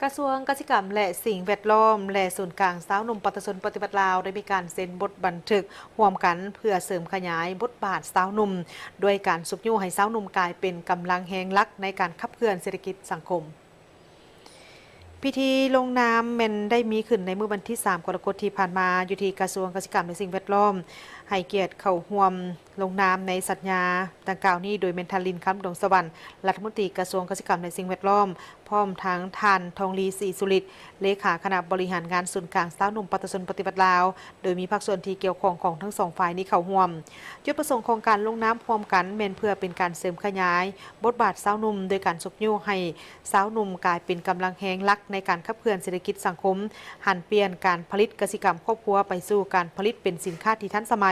ກະຊວງກະສິກຳ ແລະ ສິ່ງແວດລ້ອມ ແລະ ສູນກາງຊາວໜຸ່ມປະຊາຊົນປະຕິວັດລາວ ໄດ້ມີການເຊັນບົດບັນທຶກຮ່ວມກັນ ເພື່ອເສີມຂະຫຍາຍບົດບາດຊາວໜຸ່ມ ດ້ວຍການຊຸກຍູ້ໃຫ້ຊາວໜຸ່ມກາຍເປັນກຳລັງແຮງຫຼັກໃນການຂັບເຄື່ອນເສດຖະກິດສັງຄົມ. ພິທີລົງນາມແມ່ນໄດ້ມີຂຶ້ນໃນມື້ວັນທີສາມ ກໍລະກົດທີ່ຜ່ານມາ ຢູ່ທີ່ກະຊວງກະສິກຳ ແລະ ສິ່ງແວດລ້ອມ ໃຫ້ກຽດເຂົ້າຮ່ວມ ລົງນາມໃນສັນຍາດັ່ງກ່າວນີ້ ໂດຍແມ່ນທ່ານ ລິນ ຄຳດວງສະຫວັນ ລັດຖະມົນຕີກະຊວງກະສິກຳ ແລະ ສິ່ງແວດລ້ອມ ພ້ອມທັງທ່ານ ທອງລີ ສີສຸລິດ ເລຂາຄະນະບໍລິຫານງານສູນກາງຊາວໜຸ່ມປະຊາຊົນປະຕິວັດລາວ ໂດຍມີພາກສ່ວນທີ່ກ່ຽວຂ້ອງຂອງທັງສອງຝ່າຍນີ້ເຂົ້າຮ່ວມ. ຈຸດປະສົງຂອງການລົງນາມຮ່ວມກັນ ແມ່ນເພື່ອເປັນການເສີມຂະຫຍາຍບົດບາດຊາວໜຸ່ມ ໂດຍການຊຸກຍູ້ໃຫ້ຊາວໜຸ່ມກາຍເປັນກຳລັງແຮງຫຼັກໃນການຂັບເຄື່ອນເສດຖະກິດສັງຄົມ, ຫັນປ່ຽນການຜະລິດກະສິກຳຄອບຄົວໄປສູ່ການຜະລິດເປັນສິນຄ້າທີ່ທັນສະໄໝ,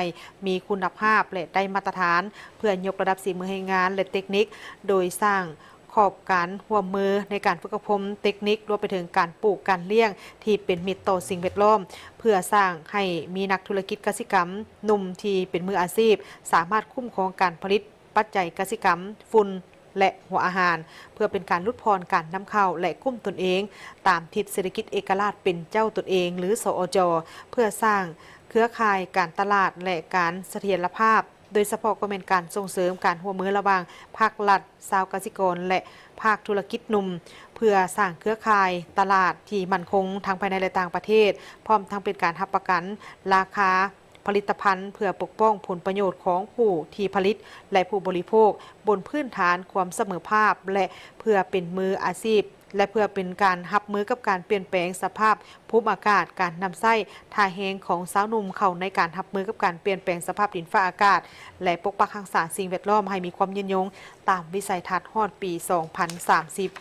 ມີຄຸນນະພາບ ແລະ ໄດ້ມາດຕະຖານ ເພື່ອຍົກລະດັບສີມືແຮງງານ ແລະ ເຕັກນິກ ໂດຍສ້າງຂອບການຮ່ວມມືໃນການຝຶກອົບຮົມເຕັກນິກ, ລວມໄປເຖິງການປູກການລ້ຽງທີ່ເປັນມິດຕໍ່ສິ່ງແວດລ້ອມ, ເພື່ອສ້າງໃຫ້ມີນັກທຸລະກິດກະສິກຳໜຸ່ມທີ່ເປັນມືອາຊີບ ສາມາດຄຸ້ມຄອງການຜະລິດ ປັດໄຈກະສິກຳ, ຝຸ່ນ ແລະ ຫົວອາຫານ ເພື່ອເປັນການຫຼຸດຜ່ອນການນຳເຂົ້າ ແລະ ກຸ້ມຕົນເອງ ຕາມທິດເສດຖະກິດເອກະລາດເປັນເຈົ້າຕົນເອງ ຫຼື ສອຈ ເພື່ອສ້າງເຄືອຂ່າຍການຕະຫຼາດ ແລະ ການສະຖຽນລະພາບ, ໂດຍສະເພາະກໍແມ່ນການສົ່ງເສີມການຮ່ວມມືລະຫວ່າງພາກລັດ, ຊາວກະສິກອນ ແລະ ພາກທຸລະກິດໜຸ່ມ ເພື່ອສ້າງເຄືອຂ່າຍຕະຫຼາດທີ່ໝັ້ນຄົງທັງພາຍໃນ ແລະ ຕ່າງປະເທດ, ພ້ອມທັງເປັນການຮັບປະກັນລາຄາ ຜະລິດຕະພັນ ເພື່ອປົກປ້ອງຜົນປະໂຫຍດຂອງຜູ້ທີ່ຜະລິດ ແລະ ຜູ້ບໍລິໂພກ ບົນພື້ນຖານຄວາມສະເໝີພາບ ແລະ ເພື່ອເປັນມືອາຊີບ ແລະ ເພື່ອເປັນການຮັບມືກັບການປ່ຽນແປງສະພາບພູມອາກາດ, ການນຳໃຊ້ທ່າແຮງຂອງຊາວໜຸ່ມເຂົ້າໃນການຮັບມືກັບການປ່ຽນແປງສະພາບດິນຟ້າອາກາດ ແລະ ປົກປັກຮັກສາສິ່ງແວດລ້ອມໃຫ້ມີຄວາມຍືນຍົງຕາມວິໄສທັດຮອດປີສອງພັນສາມສິບ.